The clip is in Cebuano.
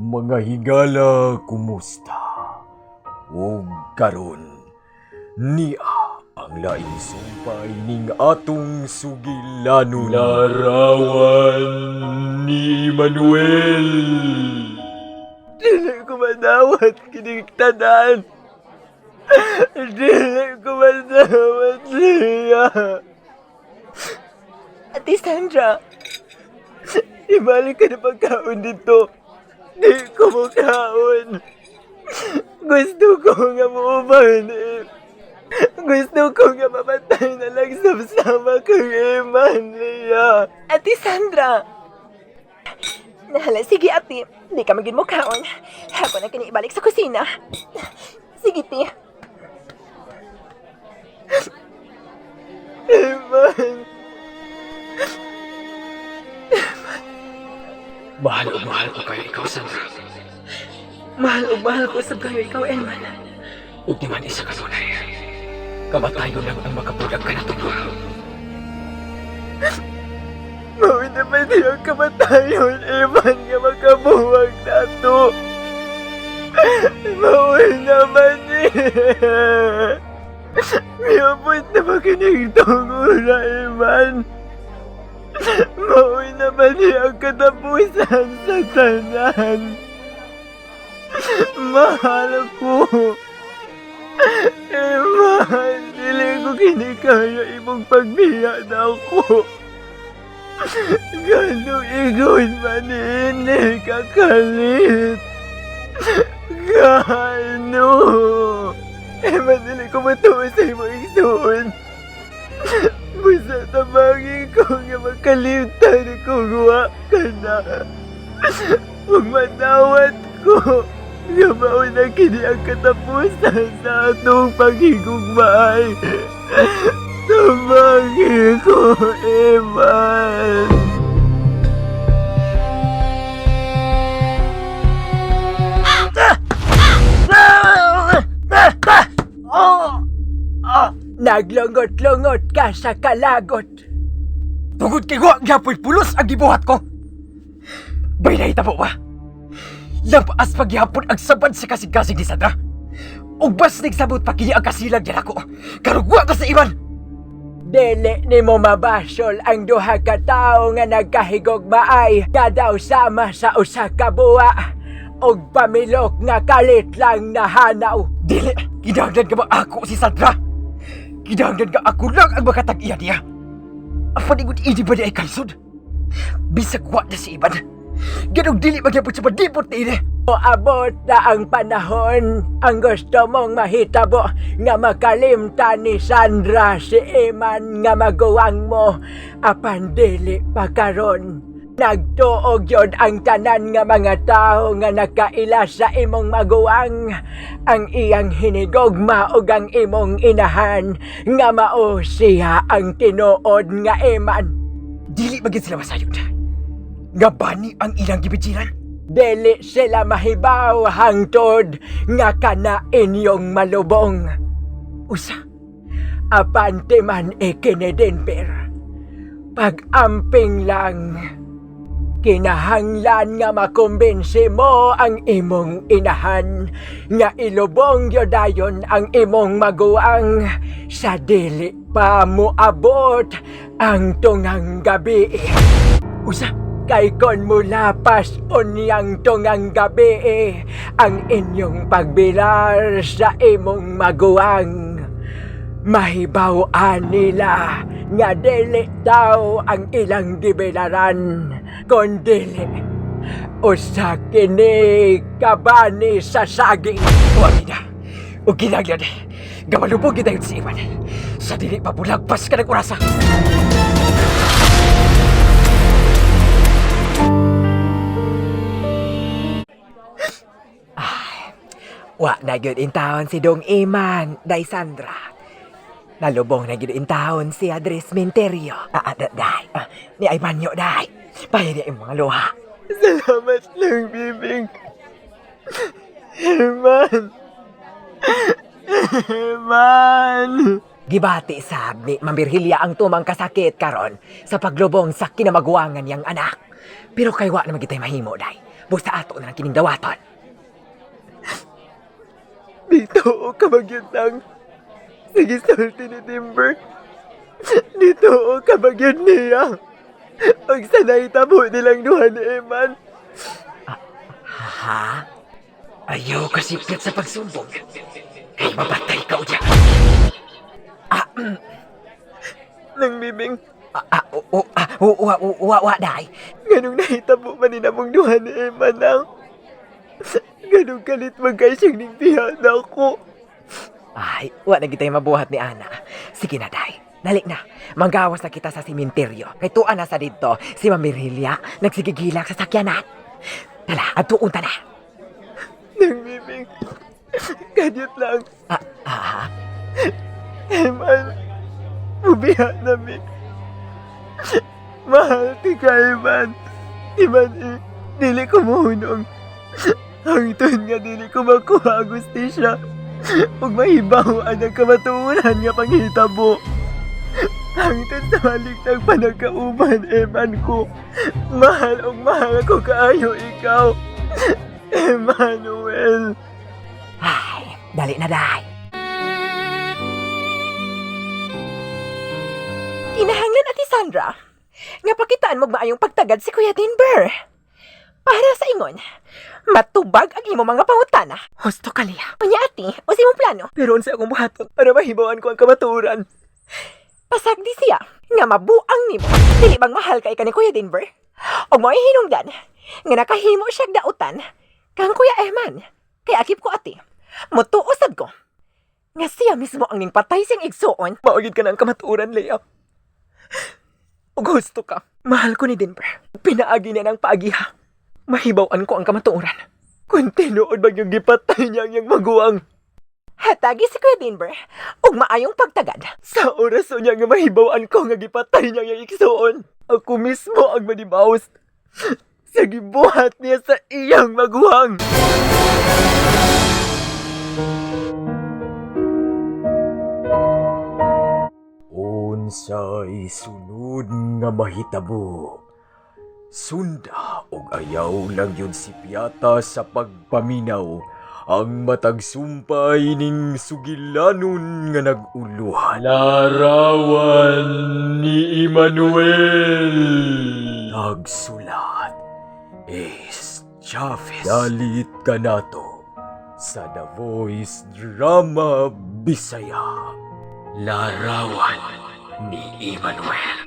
Mga higala, kumusta? Ug karon niya ang laing sumpay ning atong sugilanon. Larawan ni Manuel. Dili ko madawat kining tanan. Dili ko madawat siya. Ate Sandra, ibalik ka na pagkaon dito. Di ko makaon. Gusto ko nga muuban eh. Gusto ko nga mamatay na lang sama kang Eman niya. Ate Sandra! Nahala, sige ate. Di ka magin mukhaon. Ako na kini ibalik sa kusina. Sige, ti. Eman! Mahal o mahal ko kayo ikaw, Sandra. Mahal o mahal ko sab kayo ikaw, Eman. Ug di man isa kanunay. Kamatayon lang ang makabulag ka na duha. Mawin na ba ang kamatayon, Eman, nga makabuwag na to? Mawin naman eh. Miabot na ba kinigtong ura, Eman? Mawin na ba niya ang katapusan sa tanan? Mahal ko. Eman, dili ko kinikaya imong pagbiya na ako. Ganong igon man ini kakalit. Gano? Eman, dili ko matuwa sa imong igsuon. Busa tabangin ko nga makalimtan ko guwa ka na. Ug madawat ko nga mauna kini ang katapusan sa atong paghigugmaay. Tabangin ko, Eman. Naglungot-lungot ka sa kalagot. Tungod kay wa gyapoy pulos ang gibuhat ko. Bay nahitabo ba? Lapas pagyapon ang sabad sa kasing-kasing ni Sandra. Ug bas nagsabot pa kini ang kasilag niya nako. Karong wa ka sa iban. Dili nimo mabasol ang duha ka tawo nga nagkahigugmaay kadaw sama sa usa ka buwa ug pamilok nga kalit lang nahanaw. Dili, kinahanglan ka ba ako si Sandra? Kinahanglan ka ako lang ang makatag-iya niya. Apan ingon ini ba niya ay kalsod? Bisag wa na si Iban. Ganong dili magyapon sa madipot ni ini. Moabot na ang panahon ang gusto mong mahitabo nga makalimtan ni Sandra si Eman nga maguwang mo apan dili pa karon. Nagtuog yun ang tanan nga mga tao nga nakaila sa imong maguwang, ang iyang hinigugma ug ang imong inahan nga mao siya ang tinuod nga Eman. Dili magin sila masayod. Nga bani ang ilang gibijiran? Dili sila mahibaw hangtod nga kana inyong malubong. Usa, Apante man ikinidinper. Pag-amping lang, kinahanglan nga makumbinsi mo ang imong inahan nga ilubong yodayon ang imong maguwang sa dili pa moabot ang tungang gabi. Usa, Kay kon mulapas unyang tungang gabi ang inyong pagbilar sa imong maguwang. Mahibaw-an nila nga dili daw ang ilang gibilaran, kondili usa kini kabani sa saging. Wagi na. O kinahanglan, nga malubog gid si Ivan. Sa dili pa bulagpas ka ng orasa. Wa na gyud intawon si Dong Iman, day Sandra. Nalubong na gyud intawon si Adres Menterio. Ah, ah, day. Ah, ni ay banyo, day. Pahiri ang mga luha. Salamat lang, Bibing. Iman. Iman. Gibati sab ni Ma'am Virgilia ang tumang kasakit karon sa paglubong sa kinamaguangan niyang anak. Pero kay wa naman gitay mahimo, day. Busa ato na lang kining dawaton. Dito ka magyutang. Sige, sulti ni Timber. Dito ka magyud niya. Pag sanay tabo nilang duha ni Eman. Ha? Ayaw kasi sa pagsumbong. Kay mabatay ka uya. Nang bibing, Ah, ah, o, ah, o, wa, o, wa, wa, day. ganong nahitabo man ni namong duha ni Eman ang. Ganong kalit magkay siyang ningbihan ako. Ay, wa na gitay mabuhat ni Ana. Sige na, day. Dali na. Manggawas na kita sa simenteryo. Kay tuan na sa dito, si Mamirilya, nagsigigilak sa sakyanan. Tala, adtuon ta na. Nang bibing, kanyot lang. Ah, ah, Eman, mubiha na mi. Mahal ti ka, Eman. Eman, eh, dili ko muhunong. Hangtod nga dili ko makuha ang gustisya. Ug mahibaw ang kamatuoran nga panghitabo. Hangtod sa maligtang panagkauban, Eman ko. Mahal ug mahal ko kaayo ikaw. Emmanuel. Ay, dali na, day. Kinahanglan, Ate Sandra, nga pakitaan mo maayong pagtagad si Kuya Denver. Para sa ingon, matubag ang imo mga pangutana. Husto ka liya. Unya, ate, o sa imong plano? Pero unsa akong buhaton para mahibawan ko ang kamatuoran. Pasagdi siya nga mabuang nimo. Dili bang mahal kay ka ni Kuya Denver? Og mo'y hinungdan nga nakahimo siyag dautan kang Kuya Eman. Kay akip ko ate, mutuo sad ko nga siya mismo ang ningpatay siyang igsuon. Maugid ka na ang kamatuoran, Leia. Ug husto ka. Mahal ko ni Denver. Pinaagi niya ng paagiha. Mahibaw-an ko ang kamatuoran. Kung tinuod ba yung gipatay niya ang iyang maguwang. Hatagi si Kuya Denver og maayong pagtagad. Sa oras niya nga mahibaw-an ko nga gipatay niya ang iyang igsuon. Ako mismo ang manimaos sa gibuhat niya sa iyang maguwang. Unsay sunod nga mahitabo. Sunda og ayaw lang yun si Piata sa pagpaminaw ang matag sumpay ning sugilanon nga nag-uluhan. Larawan ni Emmanuel. Nagsulat Ace Chavez. Dalit kanato sa The Voice Drama Bisaya. Larawan ni Emmanuel.